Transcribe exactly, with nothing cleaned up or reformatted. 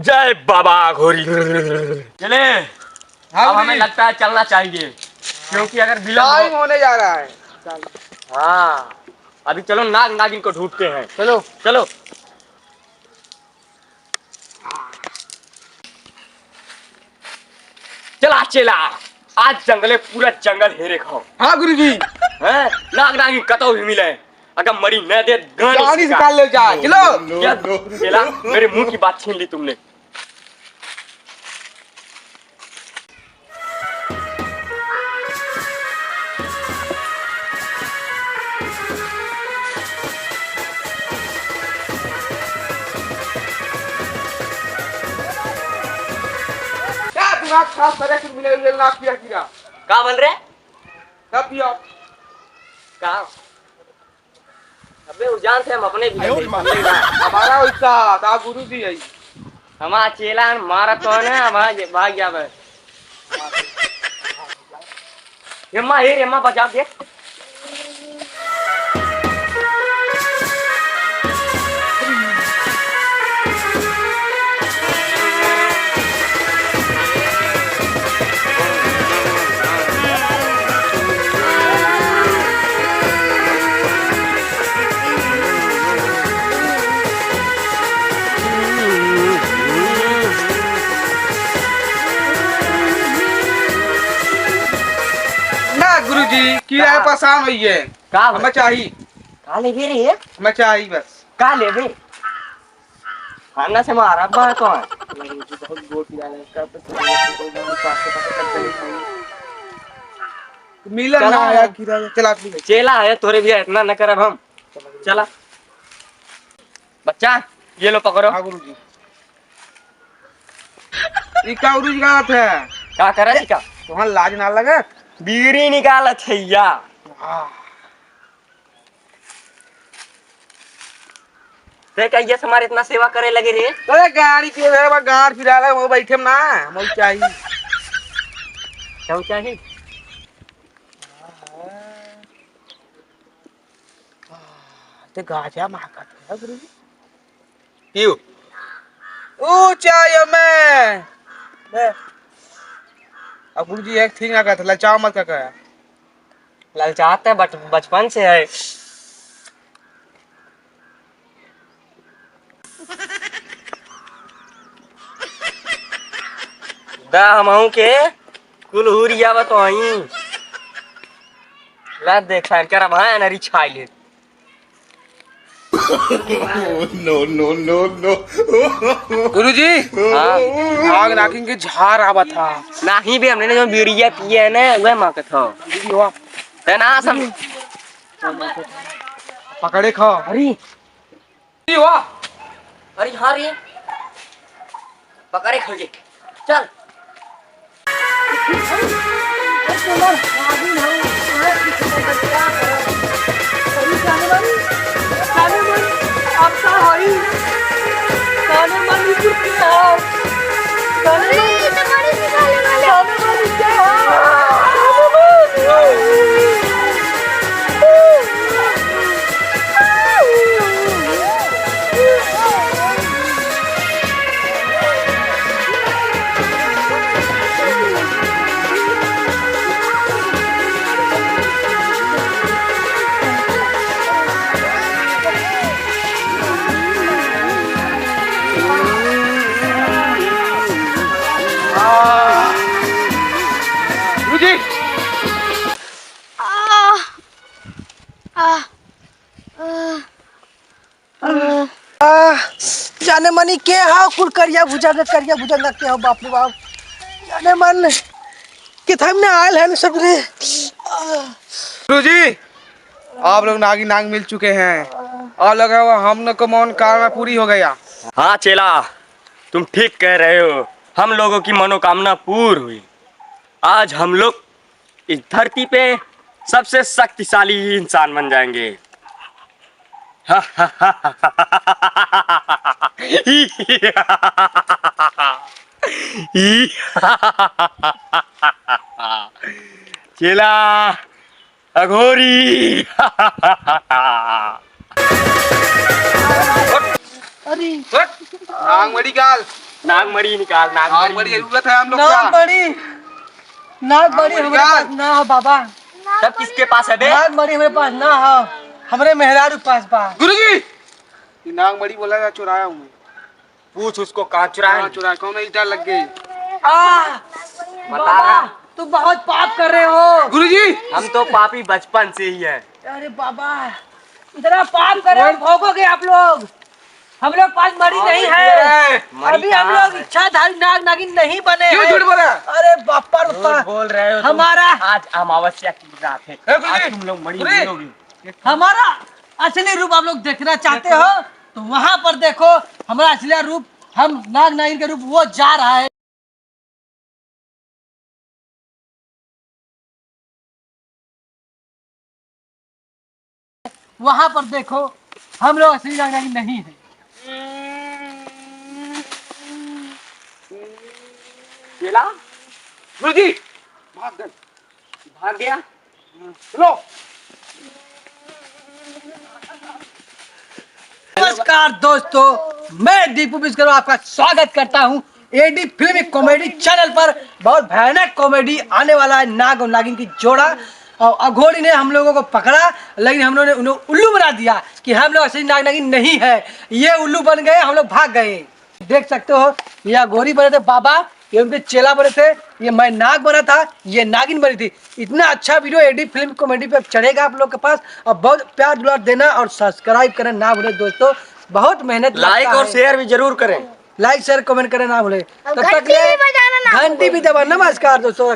जय बाबा घोरी। चले। हाँ, अब हमें गुरुजी। लगता है चलना चाहिए, क्योंकि अगर विलंब हो टाइम होने जा रहा है। हाँ, अभी चलो नाग नागिन को ढूंढते हैं। चलो। चलो। चला चेला, आज जंगले पूरा जंगल हेरे खाओ। हाँ गुरुजी। हैं? नाग नागिन कतौ भी मिले, अगर मरी न दे, गाड़ी गाड़ी से निकाल। काट ले जाए, चलो। क्या चेला, मेरे मुंह की बात छीन ली तुमने। क्या दिमाग खराब करे, तुम मिले, मिले ना किया, किया। का बोल रहे? सब पिया। का? अबे, उ जान से हम अपने भी आयो रे माँ। हमारा वैसा, ता गुरु जी है। हमारा चेला मारा तो है ना, हमारा ये भाग जावे। एम्मा, हे, एम्मा, बचा दे। ना गुरुजी, किराया का? परेशान होइए। का? हमें चाही। का लेबे रे? हमें चाही बस। का लेबे? खाना से मारा बा तो है। मिलन चला। ना आया किराया, चला अपनी। चेला है तोरे भी, इतना न करब हम। चला। बच्चा, ये लो पकड़ो। हाँ गुरुजी। ई का गुरुजी का हाथ है? का करत ही का? तोहन लाज ना लगे? बीड़ी निकालत है या। वाह। ते कहिया से हमारे इतना सेवा करे लगे रे? अरे गाड़ी के है, बा गाड़ फिरा लगा, वो बैठे ना, मऊ चाही। क्या चाही? ते गाजा महकत है गुरुजी। पीऊ। ऊ चाय में। बे। अब गुरुजी एक ठीक ना कहत, ललचाओ मत का कहे। ललचाते बच-, बचपन से है। दा हमहू के कुल हुरिया बतोही। ला देखा इनकर अब है नरी छाई ले। No, no, no, no। गुरुजी, हाँ। आग नागिन के झार आवत हा। नाही बे, हमने जो बीड़िया पिए है ना, वह मांगत हो। गुरुजी, वाह। ते ना सब पकड़े खाओ। अरे, अरे वाह! अरे हाँ रे, पकड़े खो गए। चल। गुरुजी। आह, आह, आह, आह। आह, जाने मनी के हा कुल करिया भुजंग, करिया भुजंग के हो, बाप रे बाप। जाने मन किथम ने आयल है सब रे। आह। गुरुजी, आप लोग नागी नाग मिल चुके हैं। और लगा हुआ हम लोग को मनोकामना पूरी हो गया। हाँ चेला, तुम ठीक कह रहे हो, हम लोगों की मनोकामना पूर्ण हुई। आज हम लोग इस धरती पे सबसे शक्तिशाली इंसान बन जाएंगे। चेला अघोरी। अरे। हट। आंगमड़ी काल। नागमणि निकाल, नागमणि। नागमणि जरूरत है हम लोग का। नागमणि, नागमणि नागमणि हमारे का? पास ना हो बाबा। तब किसके पास है बे? नागमणि हमारे पास ना हो, हमारे मेहरारू पास बा। गुरुजी, ये नागमणि बोला था, चुराया हूँ मैं। पूछ उसको कहाँ चुराया कहाँ है? चुराया, कौन ईटा लग गई? आ, बता बाबा, रहा। तू बहुत पाप कर रहे हो। गुरुजी, हम तो पापी बचपन से ही है। अरे बाबा, इतना पाप करे हो, भोगोगे आप लोग। हम लोग पास मणि हाँ, नहीं है। मणि अभी हम लोग है? इच्छाधारी नाग नागिन नहीं बने हैं। क्यों झूठ बोला? अरे बापा रे बापा। बोल रहे हो तुम। हमारा आज अमावस्या की रात है। ए, गुरुजी, आज तुम लोग मणि गुरुजी। मिलोगे। हमारा असली रूप आप लोग देखना चाहते हो तो वहां पर देखो, हमारा असली रूप, हम नाग नागिन का रूप वो जा रहा है। वहां पर देखो, हम लोग असली नाग नागिन नहीं है। चेला, गुरुजी, भाग गए। भाग गया। सुनो। नमस्कार दोस्तों, मैं दीपू विश्वकर्मा आपका स्वागत करता हूँ एडी फिल्मी कॉमेडी चैनल पर। बहुत भयानक कॉमेडी आने वाला है नाग और नागिन की जोड़ा। और अघोरी ने हम लोगों को पकड़ा, लेकिन हम लोगों ने उन्हें उल्लू बना दिया कि हम लोग असली नाग नागिन नहीं है, ये उल्लू बन गए, हम लोग भाग गए। देख सकते हो, ये अघोरी बने थे बाबा, ये उनके चेला बने थे, ये मैं नाग बना था, ये नागिन बनी थी। इतना अच्छा वीडियो एडी फिल्म कॉमेडी पे चढ़ेगा आप लोग के पास। और बहुत प्यार दुलार देना और सब्सक्राइब करना ना भूले दोस्तों, बहुत मेहनत लगता है। लाइक और शेयर भी जरूर करें। लाइक शेयर कमेंट करना ना भूले। और तब तक घंटी ले भी बजाना ना घंटी भूले। भी दबाना। नमस्कार दोस्तों।